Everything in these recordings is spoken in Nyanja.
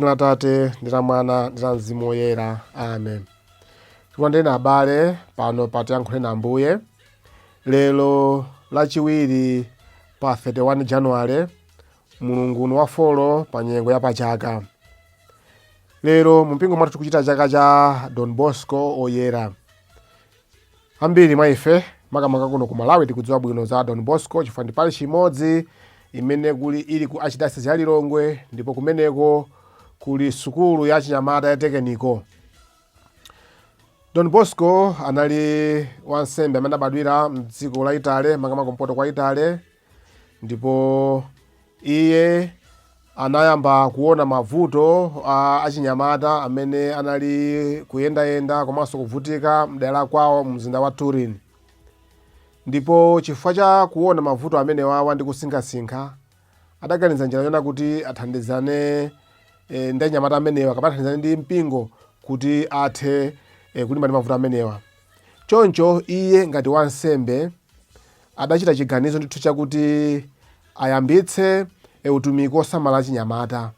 Dzina la Atate ndi la Mwana ndi la Mzimu Woyera. Amen. Tikulandireni abale pano pa Tiyankhuleni Ambuye. Lero lachiwiri pa 31 Januwale, mulungu uno wa folo pa nyengo ya pachaka. Lero mu mpingo mwathu tikuchita chaka cha Don Bosco Oyera. Ambiri mwa ife makamaka kuno ku Malawi tikudziwa bwino za Don Bosco chifukwa ndi parish imodzi imene kuli ili ku Archdiocese ya Lilongwe ndipo kumeneko kuli sukulu ya chinyamata ya tekeniko. Don Bosco anali wansembe amene anabadwira mdziko la Italy, makamaka kumpoto kwa Italy, ndipo iye anayamba kuona mavuto a achinyamata amene anali kuyendayenda komanso kuvutika mdera la kwawo mumzinda wa Turin. Ndipo chifukwa cha kuona mavuto amenewawa ndi kusinkhasinkha, adaganiza njira yona kuti athandizane ndi anyamata amenewa kapena athandizane ndi mpingo kuti athe kulimba ndi mavuto amenewa. Choncho iye ngati wansembe adachita chiganizo ndithu chakuti ayambitse utumiki wosamala achinyamata,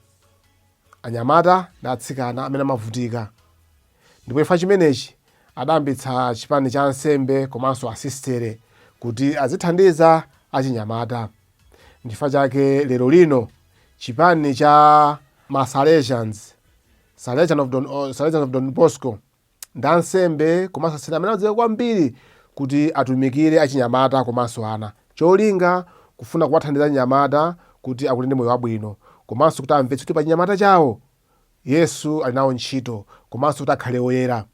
anyamata ndi atsikana amene amavutika. Ndipo chifukwa chimenechi adayambitsa chipani cha ansembe komanso asistere kuti azithandiza achinyamata. Ndichifukwa chake lero lino chipani cha ma Salesians, Salesians of Don Bosco, ndi ansembe komanso asistere amene amadziwika kwambiri kuti atumikire achinyamata komanso ana. Cholinga kufuna kuwathandiza achinyamata kuti akule ndi moyo wabwino komanso kuti amvetse kuti pa chinyamata chawo Yesu ali nawo ntchito komanso kuti akhale oyera.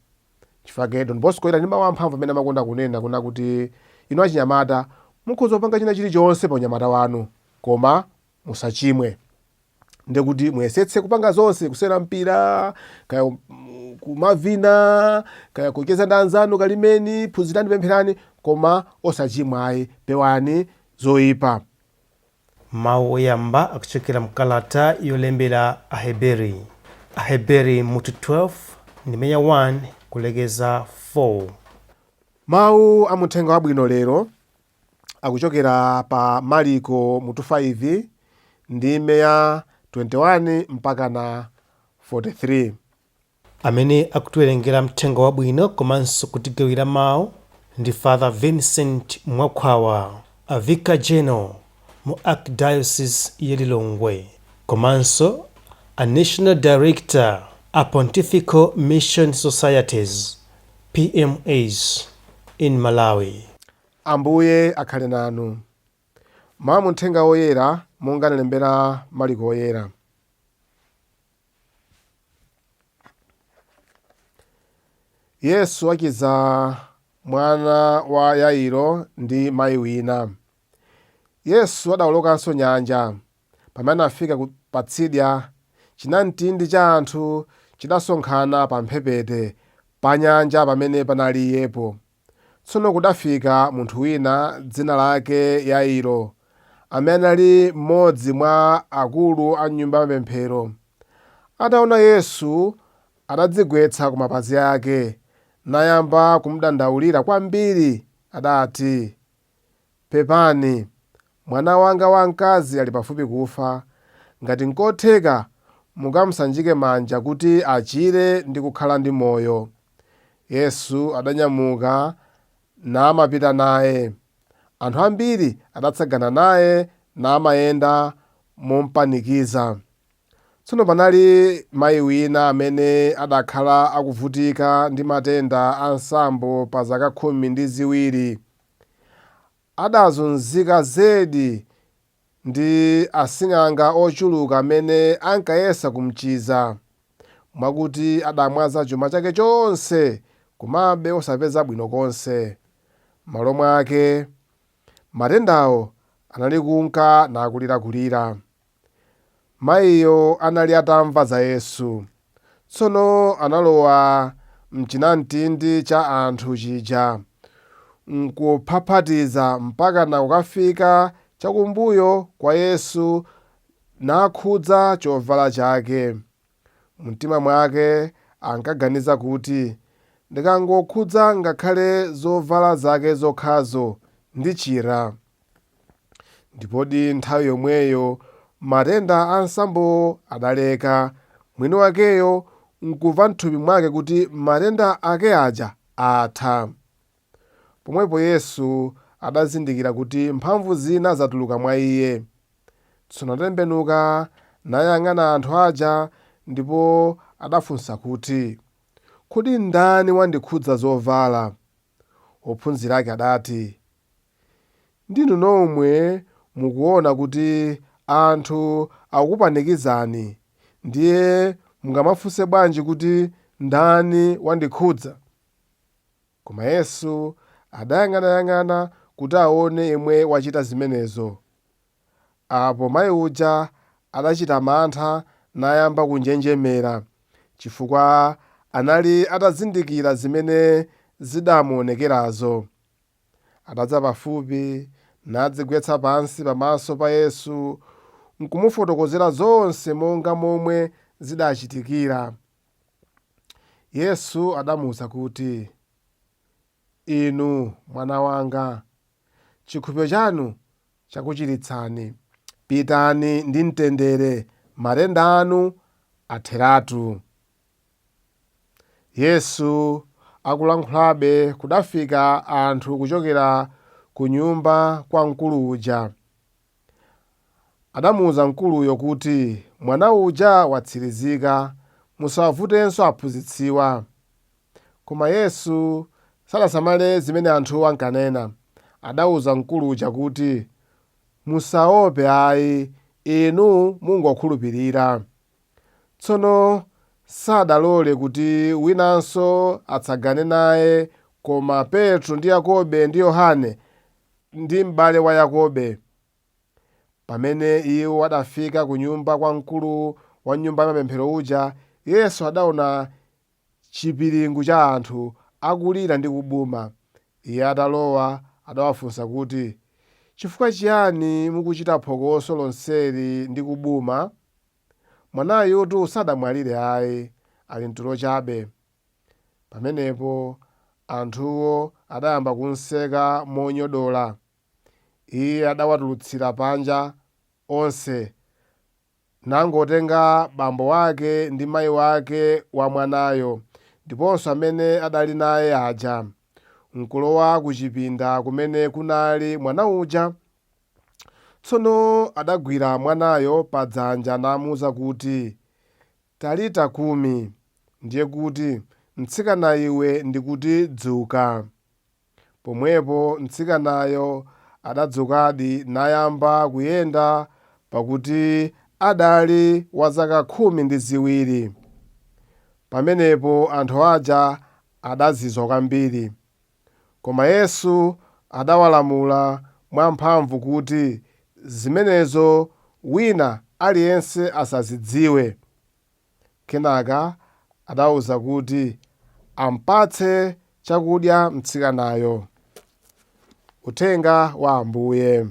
Chifukwa chake Don Bosco ali ndi mawu amphamvu amene amakonda kunena kuna kuti inu achinyamata mukhoza kupanga china chilichonse pa unyamata wanu koma musachimwe. Ndiye kuti muyesetse kupanga zonse, kusewera mpira, kaya kumavina, kaya kucheza ndi anzanu, kalimeni, phunzirani, pempherani, koma osachimwa ayi, pewani zoyipa. Mawu oyamba akuchokera mkalata yolembera Aheberi. Aheberi mutu 12 ndime ya 1 kulekeza 4. Mawu a muthenga wabwino lero akuchokera pa Maliko mutu 5 ndime ya 21 mpaka na 43. Amene akutiwerengera mthenga wabwino komanso kutigawira mawu ndi Father Vincent Mwakhwawa, a Vicar General mu Archdiocese ya Lilongwe komanso a National Director a Pontifical Mission Societies, PMS, in Malawi. Ambuye akhale nanu. Mawu a muthenga woyera monga analembera Maliko woyera. Yesu achiza mwana wa Yairo ndi mayi wina. Yesu adawolokanso nyanja. Pamene anafika patsidya, chinamtindi cha anthu chidasonkhana pamphepete pa nyanja pamene panali Iyepo. Tsono kudafika munthu wina dzina lake Yairo, amene anali mmodzi mwa akulu a nyumba ya mapemphero. Ataona Yesu, adadzigwetsa ku mapazi ake, nayamba kumdandaulira kwambiri. Adati, Pepani, mwana wanga wamkazi ali pafupi kufa. Ngati nkotheka, mukamsanjike manja kuti achire ndi kukhala ndi moyo. Yesu adanyamuka namapita naye. Anthu ambiri adatsagana naye namayenda mompanikiza. Tsono panali mai wina amene adakhala akuvutika ndi matenda a nsambo pa zaka 12. Adazunzika zedi ndi asing'anga ochuluka amene ankayesa kumchiza, mwakuti adamwaza chuma chake chonse, komabe osapeza bwino konse. M'malo mwake, matendawo anali kunka nakulirakulira. Maiyo anali atamva za Yesu. Tsono analowa m'chinamtindi cha anthu chija, nkuphaphatiza mpakana kukafika chakumbuyo kwa Yesu nakhudza chovala chake. Mumtima mwake ankaganiza kuti, Ndikangokhudza ngakhale zovala zake zokhazo, ndichira. Ndipodi nthawi yomweyo matenda a nsambowo adaleka, Mwini wakeyo nkumva m'thupi mwake kuti matenda ake aja atha. Pomwepo Yesu adazindikira kuti mphamvu zina zatuluka mwa Iye. Tsono adatembenuka nayang'ana anthu aja, ndipo adafunsa kuti, Kodi ndani wandikhudza zovala? Ophunzira ake adati, Ndinu nomwe mukuona kuti anthu akukupanikizani, ndiye mungamafunse bwanji kuti, Ndani wandikhudza? Koma Yesu adayang'anayang'ana kuti aone yemwe wachita zimenezo. Apo mai uja adachita mantha nayamba kunjenjemera, chifukwa anali atazindikira zimene zidamuonekerazo. Adadza pafupi, nadzigwetsa pansi pamaso pa Yesu, nkumufotokozera zonse monga momwe zidachitikira. Yesu adamuuza kuti, Inu mwana wanga, chikhulupiriro chanu chakuchiritsani. Pitani ndi mtendere, matenda anu atheratu. Yesu akulankhulabe, kudafika anthu kuchokera kunyumba kwa mkulu uja. Adamuuza mkuluyo kuti, Mwana uja watsirizika, musawavutenso aphunzitsiwa. Koma Yesu sadasamale zimene anthuwo ankanena. Adauza mkulu uja kuti, Musaope ai, inu mungokhulupirira. Tsono sadalole kuti winanso atsagane naye koma Petro ndi Yakobe ndi Yohane ndi m'bale wa Yakobe. Pamene iwo adafika kunyumba kwa mkulu wa nyumba yamapemphero uja, Yesu adaona chipiringu cha anthu akulira ndi kubuma. Iye atalowa, adawafunsa kuti, Chifukwa chiyani mukuchita phokoso lonseli ndi kubuma? Mwanayutu sadamwalire ai, ali m'tulo chabe. Pamenepo anthuwo adayamba kumseka monyodola. Iye adawatulutsira panja onse, nangotenga bambo wake ndi mai wake wa mwanayo, ndiponso amene adali naye aja, nkulowa ku chipinda kumene kunali mwana uja. Tsono adagwira mwanayo pa dzanja namuuza kuti, Talita kumi, ndiye kuti, Mtsikana iwe, ndikuti dzuka. Pomwepo mtsikanayo adadzukadi nayamba kuyenda, pakuti adali wa zaka 12. Pamenepo anthu aja adazizwa kwambiri. Koma Yesu adawalamula mwamphamvu kuti zimenezo wina aliyense asazidziwe. Kenaka adawauza kuti ampatse chakudya mtsikanayo. Uthenga wa Ambuye.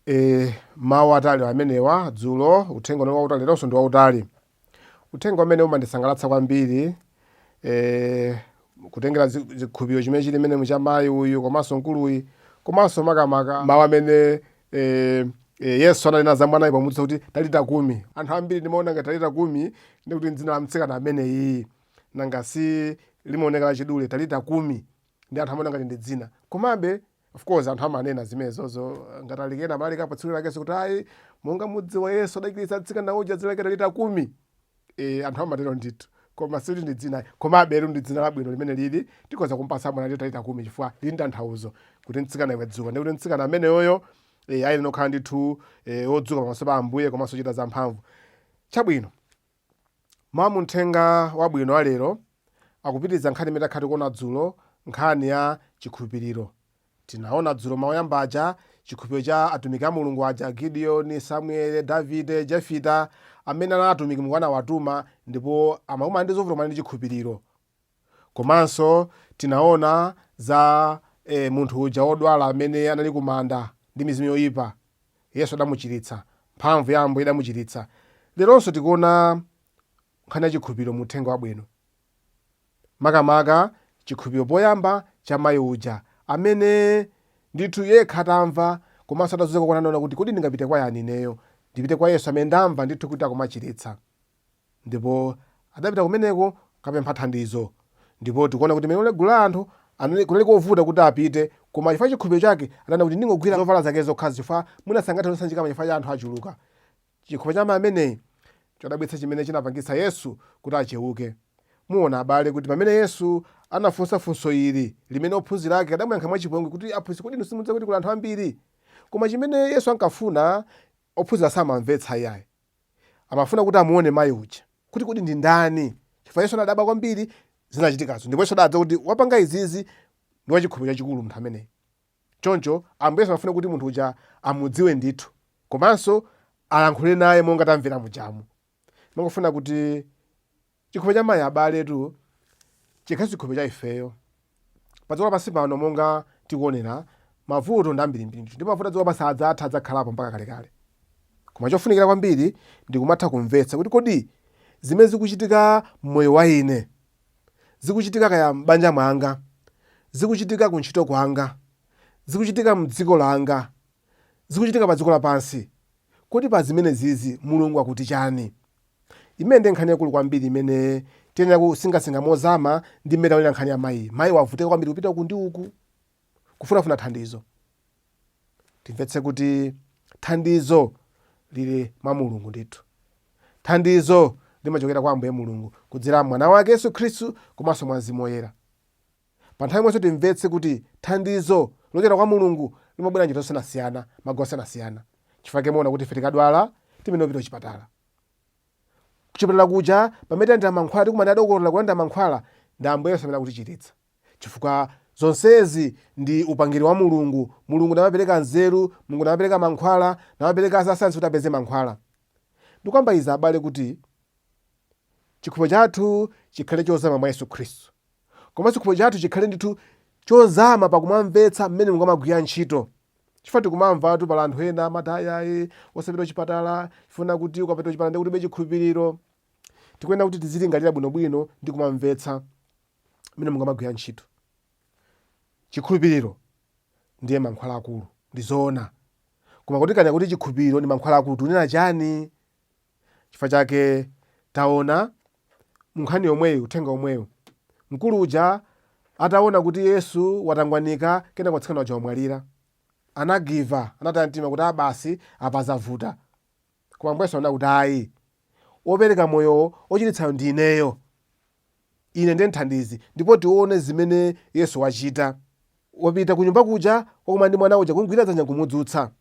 E, mawu atali amenewa dzulo, uthenga unali wautali, leronso ndi wautali. Uthenga umene umandisangalatsa kwambiri kutengera chikhulupiriro chimene chili mmenemu cha mayi uyu komanso mkuluyi komanso makamaka mawu amene Yesu ananena za mwanayo pomuuza kuti talita kumi. Anthu ambiri ndimaona ngati talita kumi ndi kuti dzina la mtsikana ameneyi, nanga si limaoneka lachidule talita kumi, ndi anthu amaona ngati ndi dzina. Komabe of course anthu amanena zimenezozo ngati alikena amalikapo tsiku lakenso kuti ayi, monga mudziwa Yesu adachiritsa mtsikana uja dzina lake talita kumi. Anthu amatero ndithu, koma sikuti ndi dzina. Komabe ndi dzina labwino limene lili tikhoza kumpatsa mwana talita kumi chifukwa lili ndi tanthauzo kuti mtsikana iwe dzuka, ndikuti mtsikana ameneyoyo ayenera kukhala ndithu wodzuka pamaso pa Ambuye komanso kuchita zamphamvu. Chabwino, mawu mu mthenga wabwino alero akupitiriza nkhani imene takhala tikuona dzulo, nkhani ya chikhulupiriro. Tinaona dzulo mawu oyamba aja, chikhulupiriro cha atumiki a Mulungu aja, Gideoni, Samuele, Davide, Jefita, amene anali atumiki Mulungu anawatuma ndipo amakumana ndi zovuta koma ndi chikhulupiriro. Komanso tinaona za munthu uja wodwala amene anali kumanda ndi mizimu yoyipa, Yesu adamuchiritsa, mphamvu ya Ambuye idamuchiritsa. Leronso tikuona nkhani ya chikhulupiriro mu uthenga wabwino, makamaka chikhulupiriro poyamba cha mayi uja amene ndithu yekha atamva komanso atazunzika kokwana anaona kuti kodi ndingapite kwa yani ineyo? Ndipite kwa Yesu amene ndamva ndithu kuti akumachiritsa. Ndipo adapita kumeneko kukapempha thandizo. Ndipo tikuona kuti mmene gulu la anthu anali kunali kovuta kuti apite, koma chifukwa cha chikhulupiriro chake adanena kuti ndingogwira zovala zake zokhazi chifukwa mwina sangathe kusanjika manja chifukwa cha anthu achuluka. Chikhulupiriro cha mayi ameneyi chodabwitsa chimene chinapangitsa Yesu kuti achewuke. Muona abale kuti pamene Yesu anafunsa funso ili limene ophunzira ake adamuyankha mwachipongwe kuti aphunzitsi kodi inu simudziwa kuti kuli anthu ambiri? Koma chimene Yesu ankafuna ophunzira samamvetsa iyayi. Amafuna kuti amuone mayi uja kuti kodi ndi ndani chifukwa Yesu anadabwa kwambiri zinachitikazo ndipo Yesu adadziwa kuti wapanga izizi ndi wachikhulupiriro chachikulu munthu ameneyi. Choncho Ambuye Yesu amafuna kuti munthu uja amudziwe ndithu komanso alankhule naye monga tamvera mujamu. Ndimangofuna kuti chikhulupiriro cha mayi abaletu chikhalenso chikhulupiriro cha ifeyo. Pa dziko lapansi pano monga tikuonera mavuto ndi ambirimbiri ndithu ndipo mavuto a dziko lapansi sadzatha adzakhalapo mpaka kalekale. Koma chofunikira kwambiri ndi kumatha kumvetsa kuti kodi zimene zikuchitika m'moyo wa ine, zikuchitika kaya m'banja mwanga, zikuchitika kuntchito kwanga, zikuchitika m'dziko langa, zikuchitika pa dziko lapansi, kodi pa zimenezizi Mulungu akuti chani? Imeneyi ndiye nkhani yaikulu kwambiri imene tiyenera kusinkhasinkha mozama ndi mmene taonera nkhani ya mayiyi. Mayi wavutika kwambiri kupita uku ndi uku kufunafuna thandizo. Timvetse kuti thandizo lili mwa Mulungu ndithu. Thandizo limachokera kwa Ambuye Mulungu kudzera mwa Mwana wake Yesu Khristu komanso mwa Mzimu Woyera. Pa nthawi yomwenso timvetse kuti thandizo lochokera kwa Mulungu limabwera m'njira zosiyanasiyana, magawo osiyanasiyana. Chifukwa chake muona kuti ife tikadwala timayenera kupita kuchipatala. Kuchipatala kuja pamene tilandira mankhwala tikumana ndi adokotala kulandira mankhwala ndi Ambuye Yesu amene akutichiritsa. Chifukwa zonsezi ndi upangiri wa Mulungu. Mulungu ndi amapereka nzeru, Mulungu ndi amapereka mankhwala, ndi amapereka azasayansi kuti apeze mankhwala. Ndikukamba izi abale kuti chikhulupiriro chathu chikhale chozama mwa Yesu Khristu. Komanso chikhulupiriro chathu chikhale ndithu chozama pakumamvetsa mmene Mulungu amagwirira ntchito. Chifukwa tikumamvatu pali anthu ena amati ayi ayi osapita kuchipatala chifuna kuti ukapita kuchipatala ndiye kuti ulibe chikhulupiriro. Tikuyenera kuti tizilingalira bwinobwino ndi kumamvetsa mmene Mulungu amagwirira ntchito. Chikhulupiriro ndiye mankhwala akulu, ndi zoona. Koma kuti tikanena kuti chikhulupiriro ndi mankhwala akulu tikunena chani? Chifukwa chake taona mu nkhani yomweyi, uthenga womwewu, mkulu uja ataona kuti Yesu watangwanika kenako mtsikana uja wamwalira, anagiva, anataya mtima kuti ah basi apa zavuta. Koma Ambuye Yesu ananena kuti ayi, wopereka moyowo, wochiritsayo ndi ineyo. Ine ndiye mthandizi. Ndipo tione zimene Yesu wachita. Wapita kunyumba kuja, wakumana ndi mwana uja, kumgwira dzanja nkumudzutsa.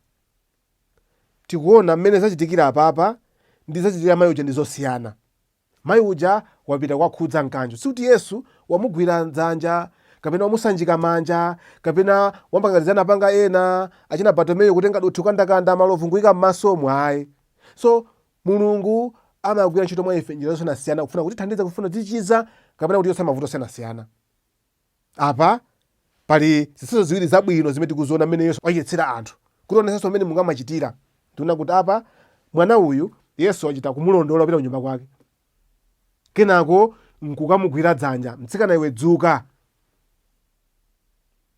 Tikuona mmene zachitikira apapa ndi zachitikira mayi uja ndi zosiyana. Mayi uja wapita kukakhudza mkanjo. Sikuti Yesu wamugwira dzanja kapena wamusanjika manja kapena wapanga ngati anapanga ena achina Bartimeyo kutenga dothi kukandakanda malovu nkuika m'masomo ayi. So Mulungu amagwira ntchito mwa ife njira zosiyanasiyana kufuna kutithandiza kufuna kutichiza kapena kutichotsa mavuto osiyanasiyana. Apa pali zitsanzo ziwiri zabwino zimene tikuziona mmene Yesu wachiritsira anthu, kutionetsanso mmene Mulungu amachitira. Tikuona kuti apa mwana uyu Yesu wachita kumulondola kupita kunyumba kwake, kenako nkukamugwira dzanja, mtsikana iwe dzuka.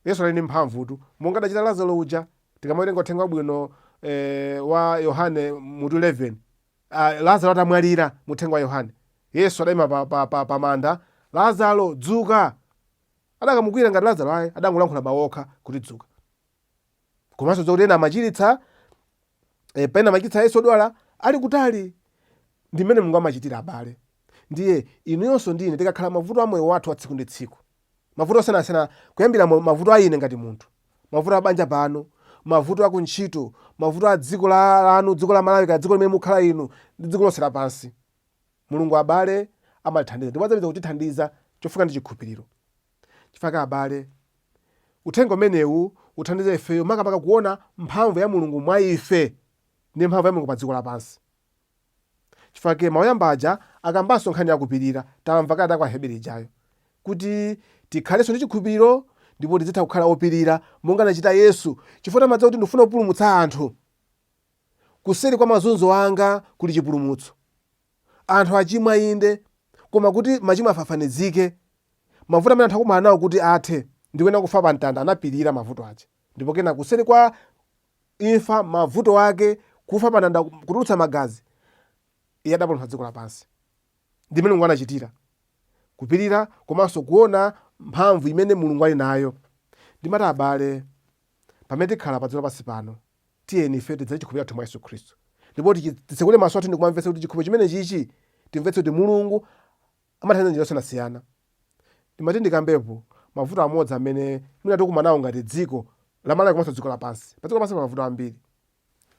Yesu ali ndi mphamvutu monga adachita Lazaro uja. Tikamawerenga uthenga wabwino wa Yohane mutu 11, Lazaro atamwalira mu uthenga wa Yohane, Yesu adaima pa manda, Lazaro dzuka! Adakamugwira ngati Lazaro ayi, adangolankhula mawu okha kuti dzuka. Komanso zokuti ena amachiritsa pena amachiritsa Yesu odwala ali kutali. Ndi mmene Mulungu amachitira abale. Ndiye inuyonso ndi ine tikakhala mavuto a moyo wathu wa tsiku ndi tsiku, mavuto osiyanasiyana kuyambira mavuto a ine ngati munthu, mavuto a banja pano, mavuto a kuntchito, mavuto a dziko lanu, dziko la Malawi kaya dziko limene mukhala inu ndi dziko lonse lapansi. Mulungu abale amatithandiza ndipo adzapitiriza kutithandiza chofunika ndi chikhulupiriro. Chifukwa abale, uthenga umenewu uthandize ifeyo makamaka kuona mphamvu ya Mulungu mwa ife ndi mphamvu ya Mulungu pa dziko lapansi. Chifukwa chake mawu oyamba aja akambanso nkhani ya kupirira. Tamva kalata ya kwa Aheberi ijayo kuti tikhalenso ndi chikhulupiriro ndipo tizitha kukhala opirira monga anachita Yesu, chifukwa amadziwa kuti ndikufuna kupulumutsa anthu. Kuseri kwa mazunzo anga kuli chipulumutso. Anthu achimwa inde, koma kuti machimo afafanizike, mavuto amene anthu akumana nawo kuti athe, ndikuyenera kufa pa mtanda. Anapirira mavuto aja ndipo kenako kuseri kwa imfa, mavuto ake, Kufa pamtanda, kutulutsa magazi, iye adapulumutsa dziko lapansi. Ndi mmene Mulungu anachitira. Kupirira komanso kuona mphamvu imene Mulungu ali nayo. Ndimati abale, pamene tikhala pa dziko lapansi pano, tiyeni ife tidzale chikhulupiriro chathu mwa Yesu Khristu. Ndipo titsekule maso athu ndi kumamvetsa kuti chikhulupiriro chimenechichi, timvetse kuti Mulungu amathandiza njira zosiyanasiyana. Ndimati ndikambepo mavuto amodzi amene mwina tikumana nawo ngati dziko la Malawi komanso dziko lapansi. Pa dziko lapansi pali mavuto ambiri.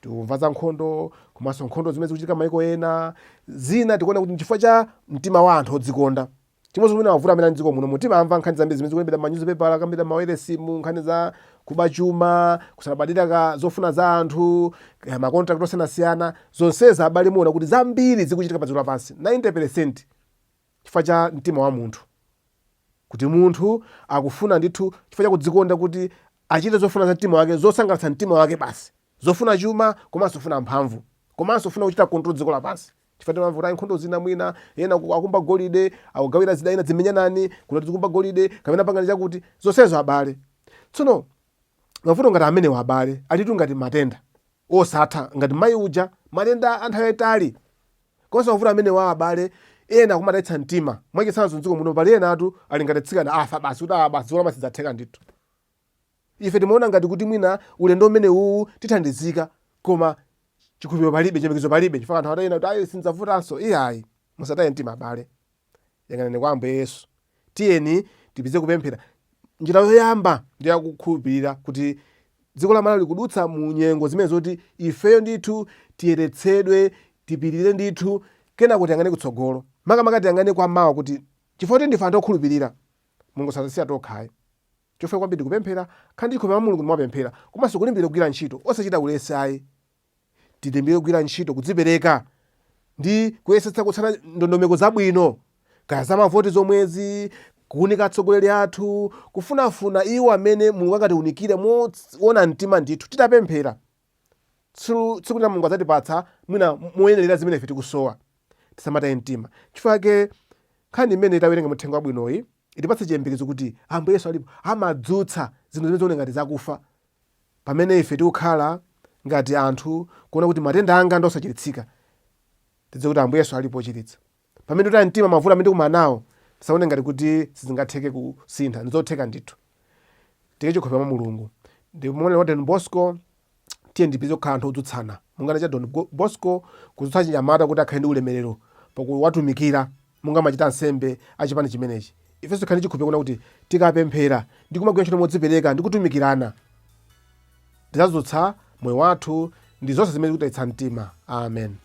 Tikumva za nkhondo komanso nkhondo zimene zikuchitika maiko ena. Zina tikuona kuti nchifukwa cha mtima wa anthu odzikonda. Chimodzi mwina mavuto amene ali mdziko muno, timamva nkhani zambiri zimene zikulembedwa m'manyuzipepala, kukambidwa m'mawailesimu, nkhani za kuba chuma, kusalabadira ka zofuna za anthu, kaya makontrakiti osiyanasiyana. Zonsezi abale muona kuti zambiri zikuchitika pa dziko lapansi 90% chifukwa cha mtima wa munthu. Kuti munthu akufuna ndithu chifukwa cha kudzikonda kuti achite zofuna za mtima wake, zosangalatsa mtima wake basi. Zofuna chuma komanso kufuna mphamvu komanso kufuna kuchita control dziko lapansi. Chifukwa timamva kuti ayi nkhondo zina mwina ena akumba golide, akugawira zida ena dzimenyanani kuti tizikumba golide kapena pangani chakuti. Zonsezo abale. Tsono mavuto ngati amenewa abale alitu ngati matenda osatha ngati mayi uja matenda a nthawi yayitali. Komanso mavuto amenewa abale ena akumatayitsa mtima. Mwachitsanzo mdziko muno pali enatu ali ngati atsikana afa basi kuti ah basi dziko lapansi sidzatheka ndithu. Ife timaona ngati kuti mwina ulendo umenewuwu tithandizika koma chikhulupiriro palibe, chiyembekezo palibe chifukwa anthu atanena kuti ayi sindidzavutanso. Iyayi, musataye mtima abale. Yang'anani kwa Ambuye Yesu. Tiyeni tipitirize kupemphera. Njira yoyamba ndi yakukhulupirira kuti dziko la Malawi likudutsa mu nyengo zimene zoti ifeyo ndithu tiyeretsedwe, tipirire ndithu, kenako tiyang'ane kutsogolo. Makamaka tiyang'ane kwa mawa kuti chifukwa kuti ndife anthu okhulupirira, Mulungu sadzatisiya tokha ayi. Chofunika kwambiri ndi kupemphera, kukhala ndi chikhulupiriro mwa Mulungu ndikumapemphera, komanso kulimbikira kugwira ntchito, osachita ulesi ayi. Tilimbikire kugwira ntchito, kudzipereka ndi kuyesetsa kutsata ndondomeko zabwino, kaya za mavoti zomwezi, kuunika atsogoleri athu, kufunafuna iwo amene Mulungu angatiunikire moona mtima ndithu titapemphera. Tsiku lina Mulungu adzatipatsa mwina moyenerera zimene ife tikusowa. Tisamataye mtima. Chifukwa chake nkhani imene tawerenga mu Uthenga Wabwinoyi itipatse chiyembekezo kuti Ambuye Yesu alipo, amadzutsa zinthu zimene zikuoneka ngati zakufa. Pamene ife tikukhala ngati anthu kuona kuti matenda anga ndi osachiritsika, tidziwe kuti Ambuye Yesu alipo ochiritsa. Pamene tikutaya mtima mavuto amene tikumana nawo, tisaone ngati kuti sizingatheke kusintha, ndizotheka ndithu. Tiike chikhulupiriro mwa Mulungu. Ndipo monga wa Don Bosco, tiyeni tipitirize kukhala anthu odzutsana. Monga anachita Don Bosco kudzutsa achinyamata kuti akhale ndi ulemerero pakuwatumikira monga amachita ansembe a chipani chimenechi. Ifenso tikhale ndi chikhulupiriro kuona kuti tikapemphera ndi kumagwira ntchito modzipereka ndi kutumikirana, tidzadzutsa moyo wathu ndi zonse zimene zikutitayitsa mtima. Amen.